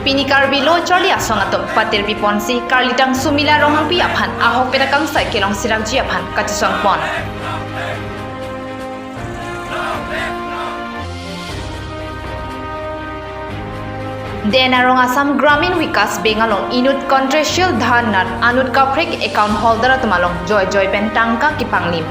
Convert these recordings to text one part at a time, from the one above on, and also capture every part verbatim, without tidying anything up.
Pini Karbi Lo Charli Asong atum patirpi ponsi Karlitang Sumila Ronghangpi aphan ahokpet akangsai kelong sirakji aphan kachesong pon. Den arong Assam Gramin Vikas Bank along inut contractual dhan nat anut kaprek account holder atum along joijoi pen tangka kepanglim.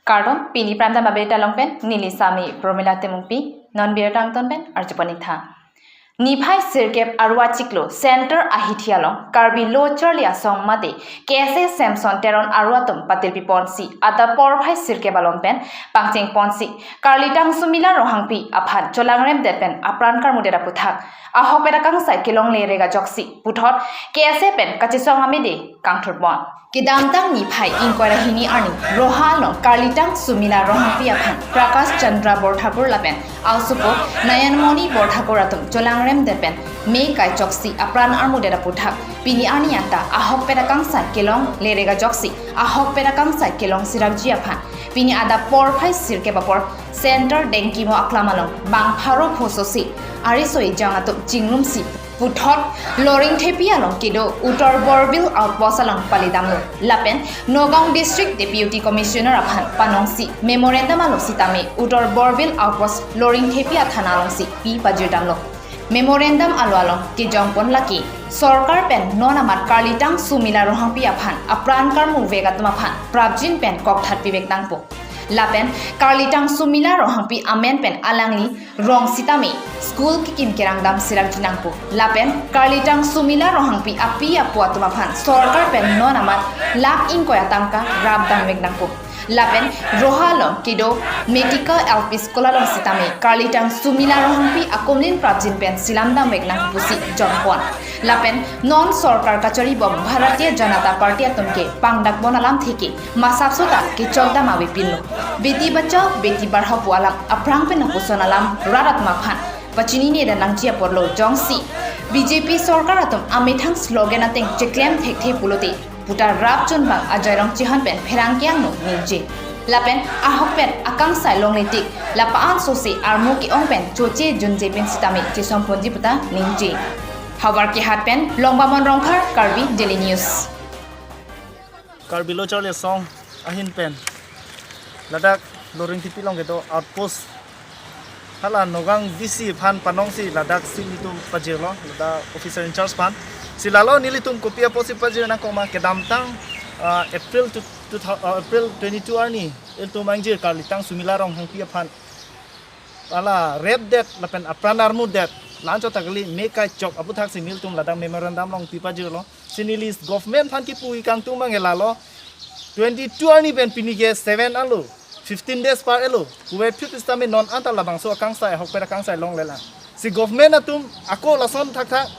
Kardom, pini Prime Time abirta along pen neli Sami Promila Timungpi, non birta angton pen arju pon ik tha. Niphai sirkep Arua Chiklo Center ahithi along Karbi Lo Charli Asong mate K S A Samson Teron aru atum patirpi ponsi adap porphai sirkep along pen pangcheng ponsi Karlitang Sumila Ronghangpi aphan cholangrem det pen apran karmu det aputhak ahokpet akangsai kelongle rega joksi puthot K S A pen kachesong amede kangthur pon. Kedamtang niphai ingkoi ra hini arni Roha along Karlitang Sumila Ronghangpi aphan Prakash Chandra Borthakur lapen aosopo Nayanmoni Borthakur atum cholangrem det pen me kai choksi apran armu det aputhak pini arni anta ahokpet akangsai kelongle rega joksi ahokpet akangsai kelong sirakji aphan pini adap porphai sirkep apor Center Dengkimo aklam along bang pharo phososi ariso ejang atum chingrumsi puthot Loringthepi along kedo Uttar Borbil Outpost along palidamlo. Lapen Nagaon District Deputy Commissioner aphan panongsi memorandum alo sitame Uttar Borbil Outpost Loringthepi athana alongsi pi pajirdamlo. Memorandum alo along kejongpon lake sorkar pen non amat Karlitang Sumila Ronghangpi aphan apran karmu vek atum aphan prapjin pen kokthat pivek nangpo. Lapen Karlitang Sumila Ronghangpi amen pen alangli rong sitame school kekim kerang dam sirakji nangpo. Lapen Karlitang Sumila Ronghangpi api apo atum aphan sorkar pen non amat lakh ingkoi atangka rapdam vek nangpo. Lapen Roha along kedo Metika L P School along sitame Karlitang Sumila Ronghangpi akumlin prapjin pen silam dam vek nangpo pusi jongpon. Lapen non sorkar kachari bom Bharatiya Janata Party atum ke pangdak bon alam theke masap sota kechok dam avepinlo. Beti Bachao Beti Padhao pu alam aphrang pen lapuson alam rat atum aphan pachinine dan nangji apotlo jongsi B J P sorkar atum amethang slogan ateng cheklem thekthe pulote puta rapchun bang ajairong chihon pen pherangke angno ningje. Lapen ahokpet akangsai longle tik lapa an sose armu ke-ong pen choche junje pen sitame chesong ponji puta ningje. Howraghat pen Longbamon Rongphar, Karbi Daily News. Karbi Lo Charli Asong ahin pen ladak Loringthepi along kedo outpost hala Nagaon D C aphan panongsi ladak si nelitum pajirlo, ladak officer in charge aphan. Si lalo nelitum kopi apotsi pajir nangkok ma kedamtang, ah, April two, two thou-, ah, April twenty-two arni ilitum angjir Karlitang Sumila Ronghangpi aphan hala rep det lapen apran armu det, la-anchot ta kali me kai chok aputhaksi nelitum ladak memorandum along pi pajirlo. Si neli government aphan kipu ikangtung abang ke lalo, twenty-two arni pen pini ke seven alo, fifteen days par elo. Kuwe phit sitame non anta labangso akangsai, ahokpet akangsai longlelang. Si government atum ako lason thakthak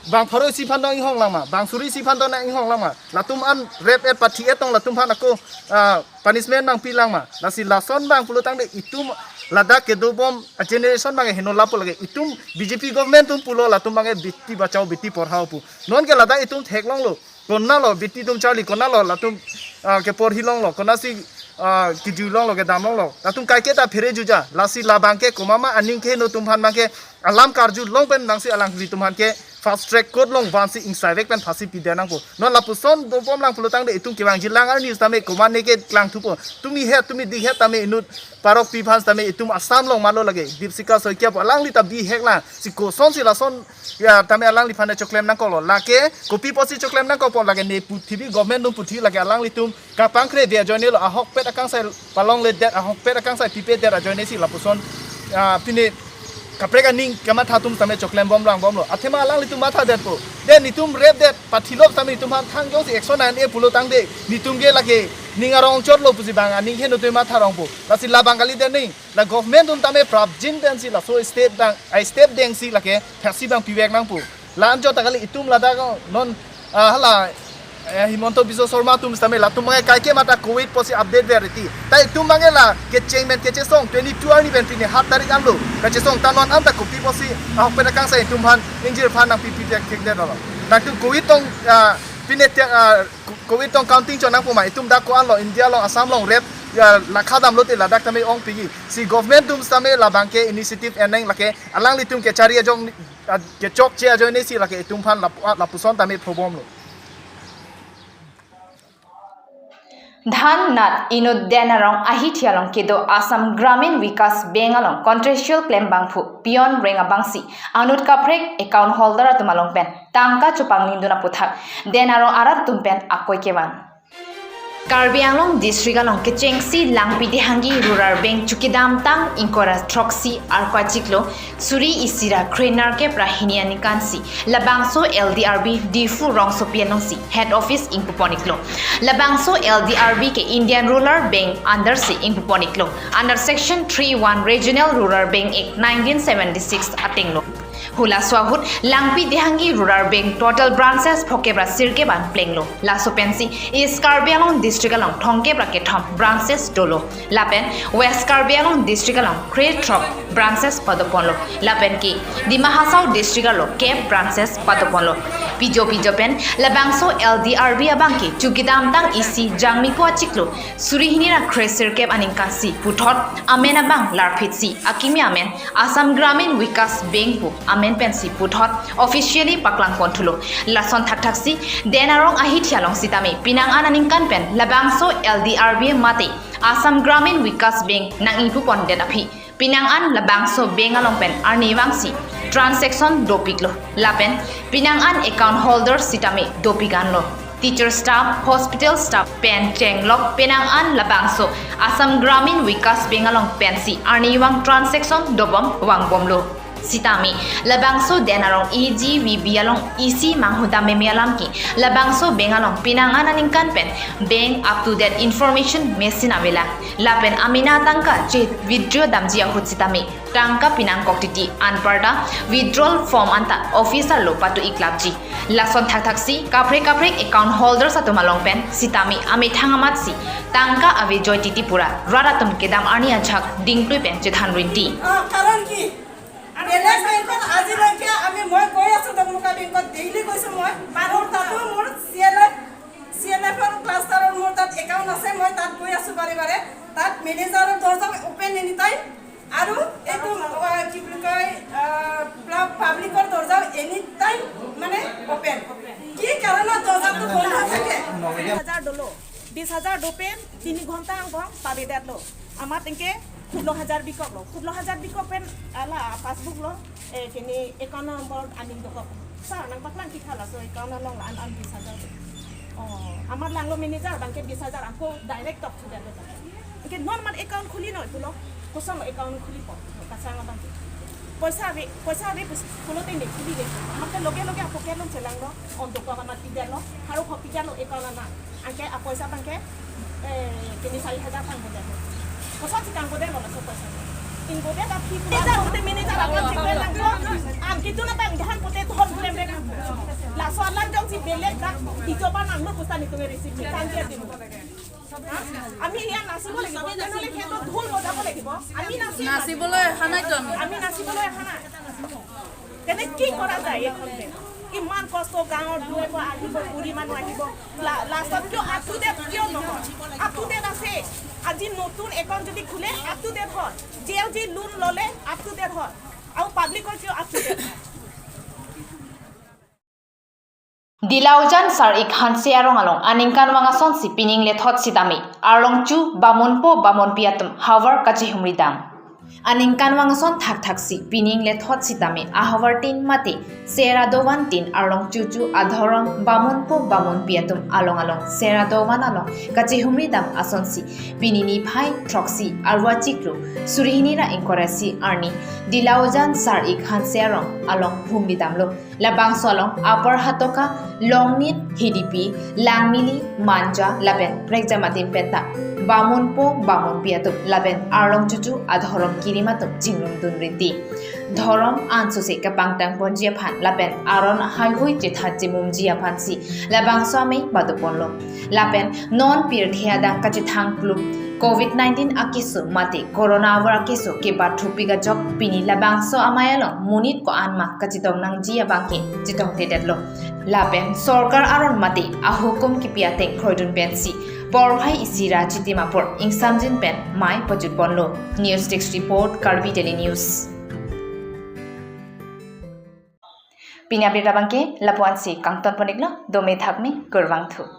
bang pharo isi aphan dong inghong lang ma, bang suri isi aphan dong inghong lang ma, latum an rep et pathi et tong latum aphan ako, ah, punishment nangpilang ma. Lasi lason abang pulo tangte itum ladak kedo bom a generation abang heno lapu lake, itum B J P government atum pulo latum abang Beti Bachao Beti Padhao pu. Non ke ladak itum theklonglo. Konatlo beti atum charli, konatlo latum, ah, keporhi longlo, konatsi, ah, kejui longlo, kedam longlo. Latum kaiketa phere juja. Lasi labang ke komat ma aning keheno atum aphan abang ke alam karjulong pen nangsi alanglitum aphan ke fast track court along vansi ingsaivek pen phasi pide nangpo. Non lapuson dobom lang pulo tangte itum kevangji lang arni sitame komatne ke klangthupo. Tumi het, tumi dik het tame inut parokpi aphan sitame itum Assam along malo lake. Dipsika Saikia pu alangli ta bihek lang. Si kosonsi lason ya tame alangliphan choklem nangkoklo. Lake kopi apotsi choklem nangkokpo lake ne puthivi government atum puthi lake alanglitum kapangkre de ajoinelo, ahokpet akangsai palongledet, ahokpet akangsai pipedet ajoine si lapuson, ah, pine kaprek aning kamatha atum sitame choklem bom lang bomlo. Athema alanglitum mathadetpo. De nelitum repdet pathilop sitame nelitum aphan thangjongsi action an-e pulo tangte nelitum ke lake ning arong chotlo pusi bang aning heno atum matha rongpo. Lasi labang kali de ning. La government atum tame prapjin pensi laso step dang, ai step dengsi lake phasi abang pivek nangpo. La-anchot ta kali itum ladak non, ah, hala, eh, Himanta Biswa Sarma atum sitame latum abang ke kaike mata covid apotsi update ver iti. Ta itum abang ke la kecheng pen kechesong twenty-two arni pen pini hat tarik anlo. Kachesong ta non anta kopi apotsi ahokpet akangsai itum aphan ingjir aphan nangpi pi thek thekdet lo. Nangtum covid tong, ah, pine te, ah, covid tong counting chot nangpo ma, itum dak ko-anlo, India along, Assam along rep Ya, lakha damlote ladak tame ongpiji. Si government atum tame labangke initiative eneng lake alanglitum kechari ajong, ah, kechokche ajoine si lake itum aphan lap-, ah, lapuson tame phobomlo. Dhan Nath inut Den Arong ahithi along kedo Assam Gramin Vikas Bank along contractual klembangphu peon reng abangsi anut kaprek account holder atum along pen tangka chopangning dun aputhak Den Arong arat atum pen akoi kevang. Karbi Anglong District along kechengsi Langpi Dehangi Rural Bank chukidamtang ingkoi ra throksi arko achiklo suri isi ra kre nerkep ra hini aningkansi labangso L D R B Diphu rongsopi alongsi head office ingpupon-iklo. Labangso L D R B ke Indian Rural Bank under si ingpupon-iklo, under section three one Regional Rural Bank Act nineteen seventy-six atenglo. Hulaso ahut Langpi Dehangi Rural Bank total branches phokep ra sirkep an plenglo. Laso pensi East Karbi Anglong District along thomkep ra kethom branches dolo. Lapen West Karbi Anglong District along kre throk branches padoponlo. Lapen ke Dima Hasao District along kep branches padoponlo. Pijo pijo pen labangso L D R B abangke chukidamtang isi Jangmiko achiklo suri hini ra kre sirkep aningkansi puthot amen abang larphitsi akimi amen Assam Gramin Vikas Bank pu amen pensi puthot officially paklangponthulo. Lason thakthaksi Den Arong ahithi along sitame penang an aningkan pen labangso L D R B mate Assam Gramin Vikas Bank nang-ingpupondet aphi penang an labangso bank along pen arnivangsi transaction dopiklo. Lapen penang an account holder sitame dopik anlo. Teacher staff, hospital staff pen chenglok penang an labangso Assam Gramin Vikas Bank along pensi arnivang transaction dobom vangbomlo. Sitame labangso Den Arong A G V B along isi manghudam meme alam ke labangso bank along penang an aningkan pen bank up to date information mesin avelang. Lapen amena tangka che withdraw damji ahut sitame tangka pinangkok titi anparta withdrawal form anta office arlo patu-iklapji. Lason thakthaksi kaprek kaprek account holders atum along pen sitame amethang amatsi tangka avejoi titi pura rat atum kedam arni ajahak dingplui pen chethan rinti. আহ, কাৰণ কি? বেলেগ বেংকত আজিলৈকে আমি, মই গৈ আছো ডকমকা বেংকত, ডেইলি গৈছো মই। মোৰ তাতো মোৰ চি এল এফ, চি এল এফ ৰ ক্লাষ্টাৰৰ মোৰ তাত একাউণ্ট আছে, মই তাত গৈ আছো বাৰে বাৰে। তাত মেনেজাৰৰ দৰ্জা অপেন এনি টাইম। আৰু এইটো, আহ, কি বুলি কয়, আহ, প্লা-, পাব্লিকৰ দৰ্জা এনি টাইম মানে অপেন। কি কাৰণত দৰ্জাটো বন্ধ থাকে? বিশ হাজাৰ দলো, বিশ হাজাৰ দোপেন তিনি ঘণ্টা আংকং পাবেদাত লো। আমাৰ তেনকে ষোল্ল হাজাৰ বিকক লো। ষোল্ল হাজাৰ বিকক পেন আলা পাছবুক লো, এ, কেনে একাউণ্ট নম্বৰ আনিম দোকক। ছাৰ, নাং পাকলাং কি খালা? চ' একাউণ্ট নং আন, আন বিশ হাজাৰ। অ, আমাৰ লাংলো মেনেজাৰ, বাংকে বিশ হাজাৰ আকৌ ডাইৰেক্ট টক থু দেলো। একে নৰ্মাল একাউণ্ট খুলি নয়, তোলো। কোচম একাউণ্ট খুলি প, কাছাং বাংকে। পইচা আবে, পইচা আবে, পুস-, কোনো দিন নেই, খুলি নেই। আমাকে লগে লগে আপকে লোন চেলাংলো, অন দোকান বানাত পিদালো, হারো হপিদালো একাউণ্ট না। Angke apoisa abangke, eh, kini sari hajar tangbo demo. Koson si tangbo demo laso poisa. Ingbo de tapi pura. Manager, ute manager akan check langpo. Ang kitu na tang dahan pute thon pulem de. Laso alam jongsi belek dak ijoba nanglo pustan itu receipt tangke demo. Ha? Ami iya nasibo lagibo, tenole kheto dhul bojabo lagibo. Ami nasi- Nasiboloi hanai to ami. Ami nasiboloi hanai. তেনে কি কৰা যায় এইখন? ইমান কষ্ট, গাঁৱৰ দূৰৈৰ পৰা আহিব, বুঢ়ী মানুহ আহিব। লা-, লাষ্টত কিয় আপ টু ডেট কিয় নহয়? আপ টু ডেট আছে। আজি নতুন একাউণ্ট যদি খোলে, আপ টু ডেট হয়। জে এল জি লোন ল'লে, আপ টু ডেট হয়। আৰু পাব্লিকৰ কিয় আপ টু ডেট হয়? Dilaujan Sar-ik Hanse arong along aningkanvang asonsi pining lethot sitame arlong chu bamunpo bamunpi atum havar kachihumri dam. Aningkanvang ason thakthaksi pining lethot sitame ahavar tin mate sera dovan tin arlong chuchu adhorom bamunpo bamunpi atum along along sera dovan along kachihumri dam asonsi pini niphai throksi arva chiklo suri hini ra ingkoi ra isi arni Dilaujan Sar-ik Hanse arong along humri damlo. Labangso along Upper Hatoka, Longnit, Hidipi, Langmili, Manja, lapen prekjam adim penta bamunpo bamunpi atum lapen arlong chuchu adhorom kirim atum chingrumdun rinti. Dhorom ansose kapangtang ponji aphan lapen aron haihui chethat chimumji aphansi labangso amei badoponlo. Lapen non pirthe adang kachethang plup covid nineteen akeso mate corona avar akeso kebathupik ajok pini labangso amei along monit ko-an ma kachetong nangji abangke chetongtedetlo. Lapen sorkar aron mate ahukum kipi ateng kroidun pensi Porphai isi ra chitim apor ingsamjin pen mei pajut ponlo. News Desk Report, Karbi Daily News. Pini abirta abangke lapu-ansi kangton pon-iklo, dome thakme, kurvangthu.